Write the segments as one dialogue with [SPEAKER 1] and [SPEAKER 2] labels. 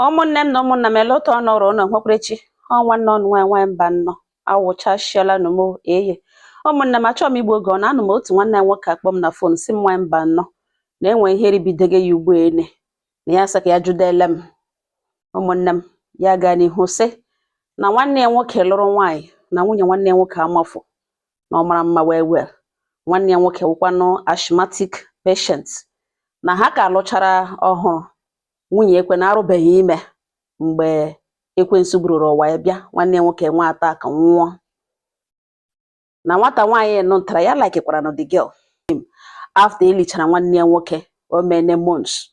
[SPEAKER 1] Ụmụnne m na ụmụnna m, ele otu ọ nọrọ ụnụ nwekwarechi ọ nwanne ọnụ nwaanyị nwaanyị mba nnọọ awụchasịala nụ m eye. Ụmụnne m, achọghị m igbu oge. Ọ na-anụ m otu nwanne ya nwoke akpọ m na phone, si m, nwaanyị mba nnọọ, na enwe ihe ribidege ya ugbu ene na ya sị ka ya jụdele m. Ụmụnne m, ya gaa n'ihu sị na nwanne ya nwoke lụrụ nwaanyị, na nwunye nwanne ya nwoke amafụ na ọ mara mma wee well. Nwanne ya nwoke wụkwanụ asthmatic patient, na ha ka lụchara ọhụrụ, nwunye ekwe na arụbeghị ime mgbe ekwensu bururu ụwa ya bịa. Nwanne ya nwoke nwe attack, nwụọ. Na nwata nwaanyị nụtara ya likekwara na the girl. After elichara nwanne ya nwoke, o mene months,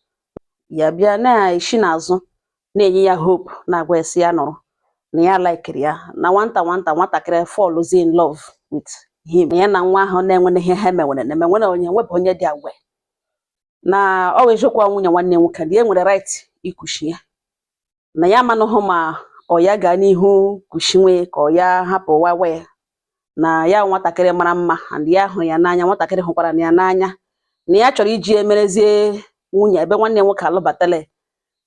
[SPEAKER 1] ya bịa na-esi n'azụ na-enye ya hope, na-agwa ya sị ya nọrọ na ya likeri ya. Na nwata nwata nwatakịrị falls in love with him, na ya na nwa ahụ na-enwene ihe ha mewere na emenwere onye nwebụ onye dị agwa na ọ wụ eziokwu. Nwunye nwanne ya nwoke na ya nwere right ikushi ya, na ya amanụhụ ma ọ ya gaa n'ihu kushinwe ka ọ ya hapụ wawa ya, na ya nwatakịrị mara mma and ya hụrụ ya n'anya, nwatakịrị hụkwara ya n'anya, na ya chọrọ iji emerezie nwunye ebe nwanne ya nwoke alụbatala ya,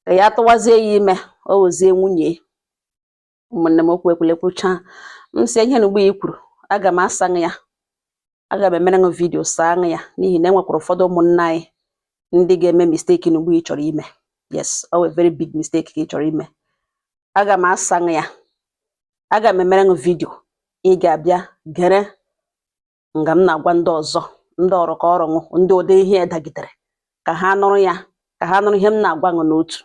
[SPEAKER 1] ka ya tụwazie ya ime, o wezie nwunye. Ụmụnne m, okwu ekwule kwucha, m sị ihe na ugbu i kwuru, aga m asaṅụ ya, aga m emere ṅụ video saa ṅụ ya, n'ihi na enwekwara ụfọdụ ụmụnne anyị ndị ga-eme mistake na ugbu ị chọrọ ime. Yes, ọ wụ very big mistake ka ị chọrọ ime. Aga m asaṅụ ya, aga m emere ṅụ video, ị ga-abịa gere nga m na-agwa ndị ọzọ, ndị ọrụ ka ọrụ ṅụ, ndị ụdị ihe dagidere, ka ha nụrụ ya, ka ha nụrụ ihe m na-agwa ṅụ n'otu.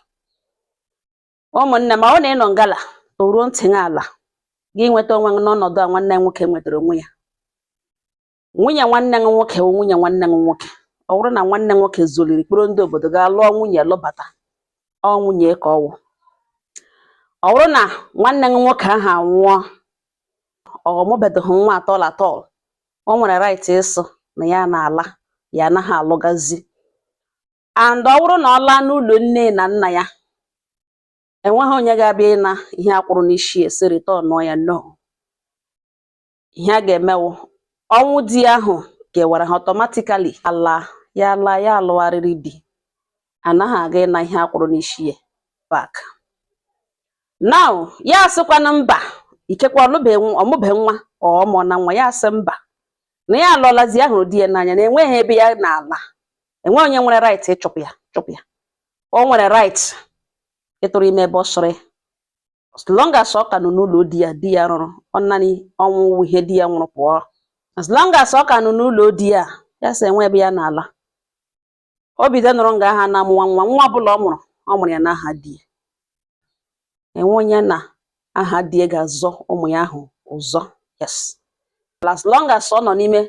[SPEAKER 1] Ụmụnne m, ọ na ịnọ ngala toruo ntị gị ala, gị nweta onwe gị n'ọnọdụ a nwanne ya nwoke nwetara onwe ya. Nwunye nwanne gị nwoke wụ nwunye nwanne gị nwoke. Ọ bụrụ na nwanne nwoke zoliri kpọrọ ndị obodo gaa lụọ nwunye lụbata, ọ nwunye ka ọ wụ. Ọ bụrụ na nwanne gị nwoke ahụ anwụọ, ọ mụbedoghị nwa at all at all, o nwere right ịsụ na ya na-ala, ya anaghị alụgazi. And ọ bụrụ na ọ laa n'ụlọ nne na nna ya, enweghị onye ga-abịa ịna ihe akwụrụ n'isi esi return ya. No, ihe a ga-emewu, ọnwụ di ahụ kewara ha automatically. Ala ya laa, ya alụgharịrị di, anaghị aga ịna ihe akwụrụ n'isi ya back. Now ya asịkwana mba, ikekwe ọlụbe ọmụbe nwa, ọ mụọ na nwa, ya asị mba, na ya alụọlazi, ya hụrụ di ya n'anya, na enweghị ebe ya na-ala, enweghị onye nwere right ịchụpụ ya, chụpụ ya. O nwere right ịtụrụ ime ebe ọ sọrọ ya, as long as ọ ka nọ n'ụlọ di ya. Di ya rụrụ ọ naanị ọnwụ wụ ihe di ya nwụrụ pụọ. As long as ọ ka nọ n'ụlọ di ya, ya sị enwe ebe ya na-ala. O bido nọrọ nga aha na-amụwa nwa, nwa ọbụla ọ mụrụ, ọ mụrụ ya n'aha di ya. Enwe onye na aha di ya ga-azọ ụmụ ya ahụ ụzọ. Yes, as long as ọ nọ n'ime,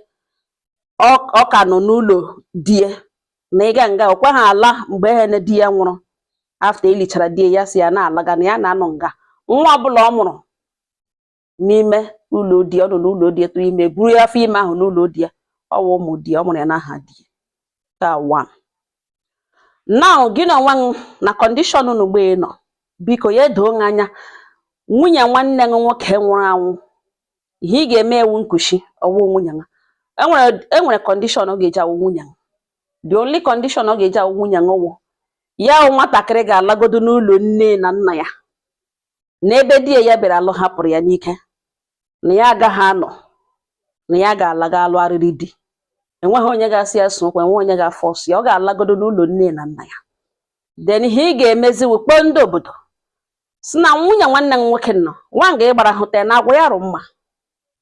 [SPEAKER 1] ọ ka nọ n'ụlọ di ya, na ịga nga ọ kweghị ala mgbe ehene di ya nwụrụ. After elichara di ya, ya sị ya na-alaga, na ya na-anọ nga, nwa ọbụla ọ mụrụ n'ime ụlọ di ya, ọ nọ n'ụlọ di ya tụrụ ime, buru ya afọ ime ahụ n'ụlọ di ya, ọ wụ ụmụ di ya, ọ mụrụ ya n'aha di ya. Ka one. Now gị na onwe gị na condition unu ugbu ị nọ, biko ya edoo gị anya, nwunye nwanne gị nwoke nwụrụ anwụ, ihe ị ga-eme ewu nkuchi ọwụ nwunye gị. Enwere condition ọ ga-eji awụ nwunye gị. The only condition ọ ga-eji awụ nwunye gị wụ ya wụ nwatakịrị ga-alagodo n'ụlọ nne na nna ya, n'ebe di ya bịara alụ hapụrụ ya n'ike, na ya agaghị anọ, na ya ga-alaga alụgharịrị di. Enweghị onye ga-asị ya so okwu, enweghị onye ga-aforce ya, ọ ga-alagodo n'ụlọ nne na nna ya. Then ihe ị ga-emezi wụ kpọọ ndị obodo, si na nwunye nwanne m nwoke nọ nwa nga ịgbara hụta ya na agwa ya rụ mma,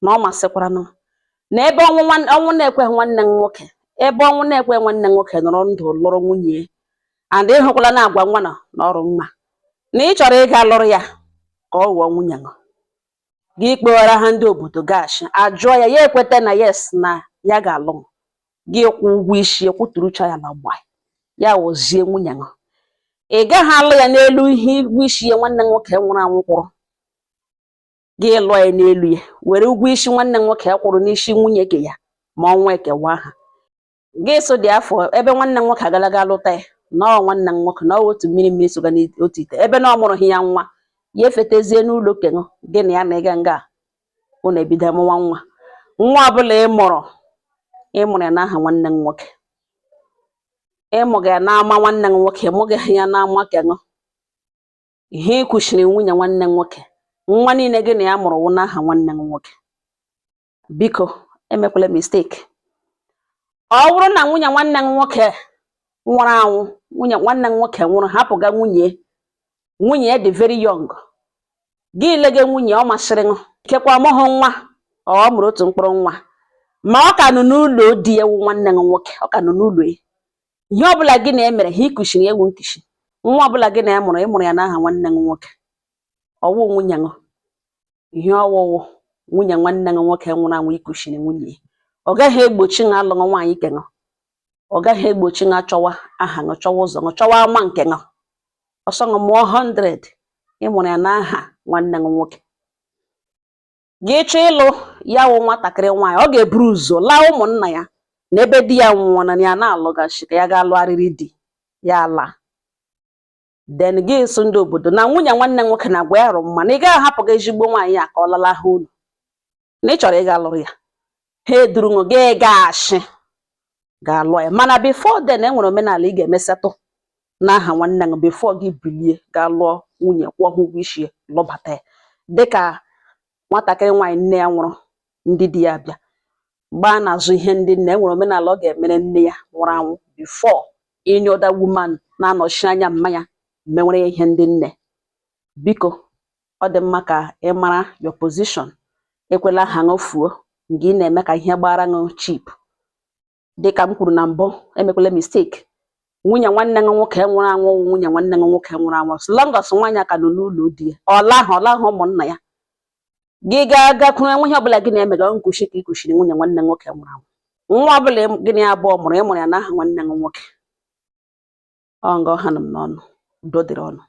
[SPEAKER 1] na ọ masịkwara na ebe ọnwụ ọnwụ na-ekweghị nwanne m nwoke, ebe ọnwụ na-ekweghị nwanne m nwoke nọrọ ndụ lụrụ nwunye, and ịhụkwala na agwa nwa nọ na ọrụ mma, na ị chọrọ ịga lụrụ ya ka ọ ghọọ nwunye gị. Gị kpọrọ ha ndị obodo gashi ajụọ ya, ya ekweta na yes, na ya ga-alụ gị, kwụ ụgwọ isi, kwụtụrụcha ya na gba ya wụzie nwunye gị. Ị gaghị alụ ya n'elu ihe ụgwọ isi ya nwanne m nwoke nwụrụ anwụ kwụrụ. Gị lụọ ya n'elu ya, were ụgwọ isi nwanne m nwoke kwụrụ n'isi nwunye ke ya, ma ọnwa ekewa ha gị so dị afọ ebe nwanne m nwoke agalaga lụta ya, na ọ nwanne m nwoke na ọ otu mmiri mmiri soga n'otu ite, ebe na ọ mụrụghị ya nwa, ya efetezie n'ụlọ kenụ gị na ya na ịga nga unu ebido mụwa nwa. Nwa ọbụla ị mụrụ, ị mụrụ ya n'aha nwanne m nwoke, ị mụga ya n'ama nwanne m nwoke, mụgaghị ya n'ama kenụ. Ihe ị kwuchiri nwunye nwanne m nwoke, nwa niile gị na ya mụrụ wụ n'aha nwanne m nwoke. Biko emekwala mistake. Ọ bụrụ na nwunye nwanne m nwoke nwụrụ anwụ, nwunye nwanne m nwoke nwụrụ hapụga nwunye, nwunye ya dị very young, gị lege nwunye ọ masịrị ṅụ, ikekwe ọmụghị nwa, ọ mụrụ otu mkpụrụ nwa, ma ọ ka nọ n'ụlọ di ya wụ nwanne m nwoke, ọ ka nọ n'ụlọ ya. Ihe ọbụla gị na emere ha ikuchiri ewu nkuchi, nwa ọbụla gị na ya mụrụ, ị mụrụ ya n'aha nwanne m nwoke, ọwụ nwunye ṅụ. Ihe ọwụwụ nwunye nwanne m nwoke nwụrụ anwụ ikuchiri nwunye ya, ọ gaghị egbochi ṅụ alụṅụ nwaanyị ke ṅụ, ọ gaghị egbochi ṅụ achọwa aha ṅụ, chọwa ụzọ ṅụ, chọwa ama nke ṅụ. Ọsọ ṅụ mụọ 100, ị mụrụ ya n'aha nwanne m nwoke. Gị chọọ ịlụ ya wụ nwatakịrị nwaanyị, ọ ga-eburu ụzọ laa ụmụnna ya na ebe di ya nwụọ na ya na-alụghachi ka ya gaa lụgharịrị di ya laa. Then gị so ndị obodo na nwunye nwanne nwoke na-agwa ya rụ mma na ị gaghị ahapụ gị ezigbo nwaanyị a ka ọ lalahụ unu, na ị chọrọ ịga lụrụ ya. Ha eduru ṅụ gị gaghachi ga lụọ ya. Mana before then, e nwere omenala ị ga-emesetụ n'aha nwanne gị before gị bilie gaa lụọ nwunye, kwụọ ha ụgwọ isi ya, lụbata ya. Dịka nwatakịrị nwaanyị nne ya nwụrụ, ndị di ya bịa mgbe a na-azụ ihe ndị nne, e nwere omenala ọ ga-emere nne ya nwụrụ anwụ before any other woman na-anọchi anya mma ya menwere ya ihe ndị nne. Biko, ọ dị mma ka ị mara your position. Ekwela ha ṅụfuo mgbe ị na-eme ka ihe gbara ṅụ cheap. Dịka m kwuru na mbụ, emekwala mistake. Nwunye nwanne gị nwoke nwụrụ anwụ wụ nwunye nwanne gị nwoke nwụrụ anwụ. As long as nwaanyị ka nọ n'ụlọ di ya, ọ lahụ ọ lahụ ụmụnna ya, gị gaa gakwuru enweghị ọbụla gị na-eme ga nkuchi ka ị kuchiri nwunye nwanne nwoke nwụrụ anwụ. Nwa ọbụla gị na ya abụọ mụrụ, ị mụrụ ya n'aha nwanne gị nwoke. Ọ nga ọha nọ m n'ọnụ. Udo dịrị ọnụ.